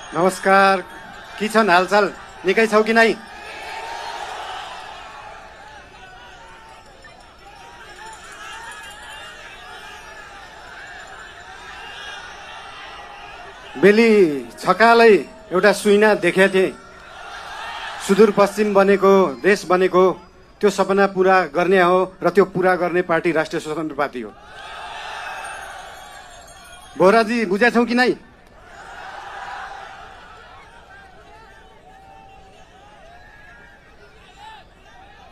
नमस्कार, के छन् हालचाल? निकै छौ कि नै? बेली छकालै एउटा सुइना देखेको थिएँ। सुदूरपश्चिम बनेको, देश बनेको, त्यो सपना पूरा गर्ने हो र त्यो पूरा गर्ने पार्टी राष्ट्रिय स्वतन्त्र पार्टी हो। बोहराजी बुझेछौ कि नै?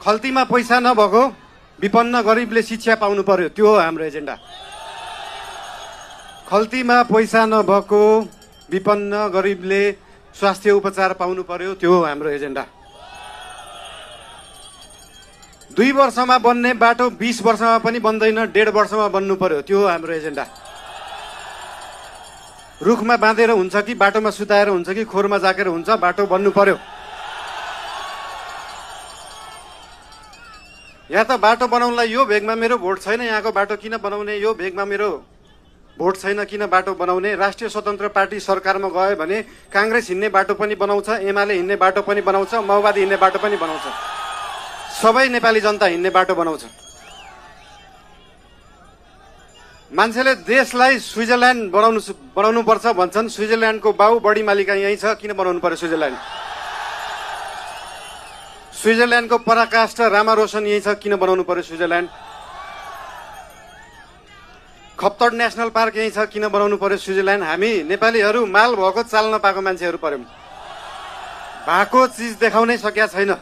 खल्तीमा पैसा नभएको विपन्न गरिबले शिक्षा पाउनु पर्यो, त्यो हो हाम्रो एजेन्डा। खल्तीमा पैसा नभएको विपन्न गरिबले स्वास्थ्य उपचार पाउनु पर्यो, त्यो हो हाम्रो एजेन्डा। 2 वर्षमा बन्ने बाटो 20 वर्षमा पनि बन्दैन, 1.5 वर्षमा बन्नु पर्यो, त्यो हो हाम्रो एजेन्डा। रुखमा बाँधेर हुन्छ कि बाटोमा सुताएर हुन्छ कि खोरमा जाकेर हुन्छ, बाटो बन्नु पर्यो। या त बाटो बनाउनलाई यो भेगमा मेरो भोट छैन, यहाँको बाटो किन बनाउने, यो भेगमा मेरो भोट छैन किन बाटो बनाउने। राष्ट्रिय स्वतन्त्र पार्टी सरकारमा गयो भने कांग्रेस हिँड्ने बाटो पनि बनाउँछ, एमाले हिँड्ने बाटो पनि बनाउँछ, माओवादी हिँड्ने बाटो पनि बनाउँछ, सबै नेपाली जनता हिँड्ने बाटो बनाउँछ। मान्छेले देशलाई स्विजरल्यान्ड बनाउनु पर्छ भन्छन्। स्विजरल्यान्डको बाउ बढी मालिका यही छ, किन बनाउनु पर्यो स्विजरल्यान्ड? स्विजरल्यान्डको पराकाष्ठ रामा रोशन यही छ, किन बनाउनु पर्यो स्विजरल्यान्ड? खप्तड नेशनल पार्क यही छ, किन बनाउनु पर्यो स्विजरल्यान्ड? हामी नेपालीहरू माल भएको चाल नपाएको मान्छेहरू पर्यौं। भएको चिज देखाउनै सकेका छैन,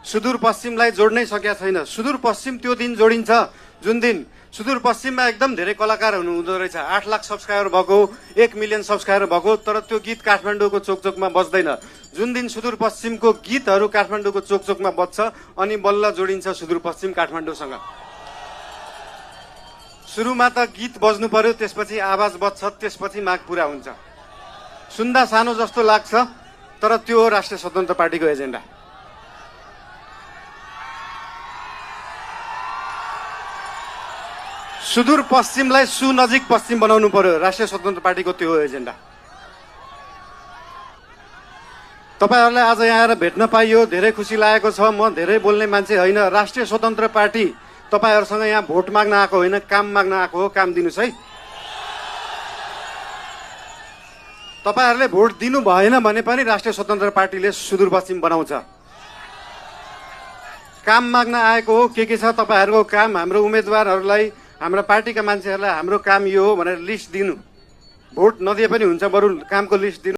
सुदूरपश्चिमलाई जोड्नै सकेका छैन। सुदूरपश्चिम त्यो दिन जोडिन्छ जुन दिन सुदूरपश्चिममा एकदम धेरै कलाकार हुँदो रहेछ। 8 लाख सब्सक्राइबर भएको, 1 मिलियन सब्सक्राइबर भएको, तर त्यो गीत काठमाडौँको चोकचोकमा बज्दैन। जुन दिन सुदूरपश्चिमको गीतहरू काठमाडौँको चोकचोकमा बज्छ अनि बल्ल जोडिन्छ सुदूरपश्चिम काठमाडौँसँग। सुरुमा त गीत बज्नु पर्यो, त्यसपछि आवाज बज्छ, त्यसपछि माग पूरा हुन्छ। सुन्दा सानो जस्तो लाग्छ, तर त्यो हो राष्ट्रिय स्वतन्त्र पार्टीको एजेन्डा। सुदूरपश्चिमलाई सुनजिक पश्चिम बनाउनु पर्यो, राष्ट्रिय स्वतन्त्र पार्टीको त्यो हो एजेन्डा। तपाईहरुलाई आज यहाँ आएर भेट्न पाइयो, धेरै खुसी लागेको छ। म धेरै बोल्ने मान्छे होइन। राष्ट्रिय स्वतन्त्र पार्टी तपाईहरुसँग यहाँ भोट माग्न आएको होइन, काम माग्न आएको हो। काम दिनुस् है। तपाईहरुले भोट दिनु भएन भने पनि राष्ट्रिय स्वतन्त्र पार्टीले सुदूरपश्चिम बनाउँछ। काम माग्न आएको हो। के छ तपाईहरुको काम? हाम्रो उम्मेदवारहरूलाई, हाम्रा पार्टीका मान्छेहरूलाई हाम्रो काम यो हो भनेर लिस्ट दिनु। भोट नदिए पनि हुन्छ, बरु कामको लिस्ट दिनु।